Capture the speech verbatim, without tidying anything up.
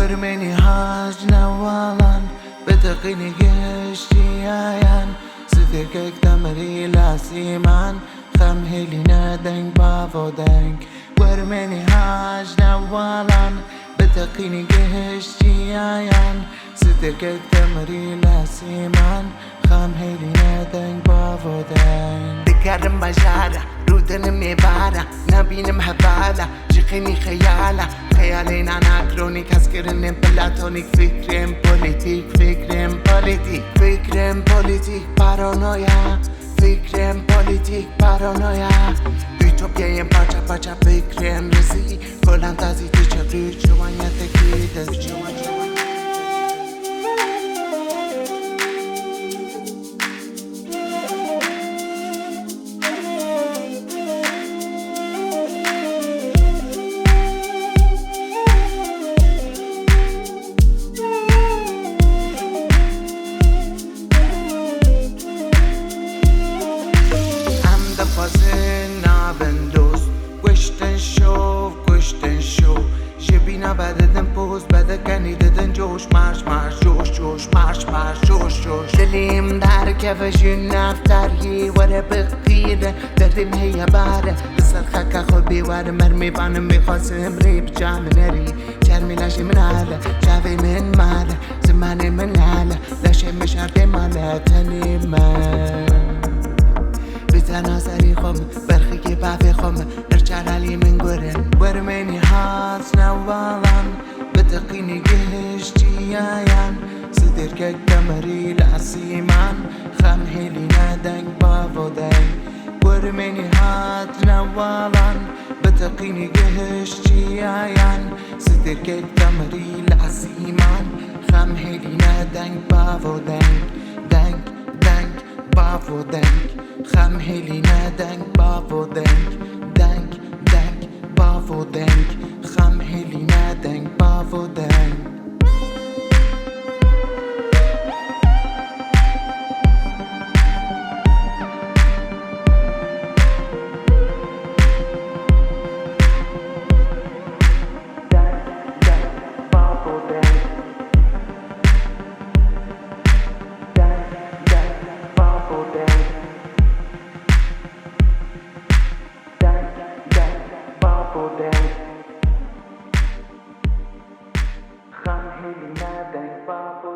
Ermenî hac newalan, bi teqînî gihiştiyayan, sitirkek demirî li esîman, xem hêlîne deng bavo deng. Wermenî hac newalan, bi teqînî gihiştiyayan, sitirkek demirî li esîman, xem hêlîne deng bavo deng. Digerim bajara, rûdinim êvara, nabînim hevala, ji qînî xeyala, xeyalê nana kronî keskirinên platonîk, fikrên polîtîk, fikrên polîtîk, fikrên polîtîk, paranoya, fikrên polîtîk, paranoya, utopyayên parça parça, fikrên rizî, kolantazî, tu çevrî, ciwaniyeteki dest, ciwan, ciwan. Em dixwazin nabin dost, kuştin şov, kuştin şov. Ji bîna vedidin poz, vedikenî didin coş, marş, marş, coş, coş, marş, marş, coş, coş. Dilê min derkeve ji nav tariyê, were biqîre, derdê min heye bare. Li ser xaka xwe bê were, mermê banim bê xwazim rê bi ca min erî. Çermê laşê min ale, çavê min male, zimanê min lale, laşê min şerdê male, tenê min. Bi tena serê xwe min, berxikê bavê xwe min, her çar alî min gurin. Wermenî hat newalan, bi teqînî gihiştiyayan, sitirkek demirî li esîman, xem hêlîne deng bavo deng. Wermenî hat newalan, bi teqînî gihiştiyayan, sitirkek demirî li esîman, xem hêlîne deng bavo deng, deng, deng, bavo deng, xem hêlîne deng bavo deng, deng, deng, bavo deng, xem hêlîne deng bavo deng. Deng, deng, bavo deng. Xem hêlîne deng bavo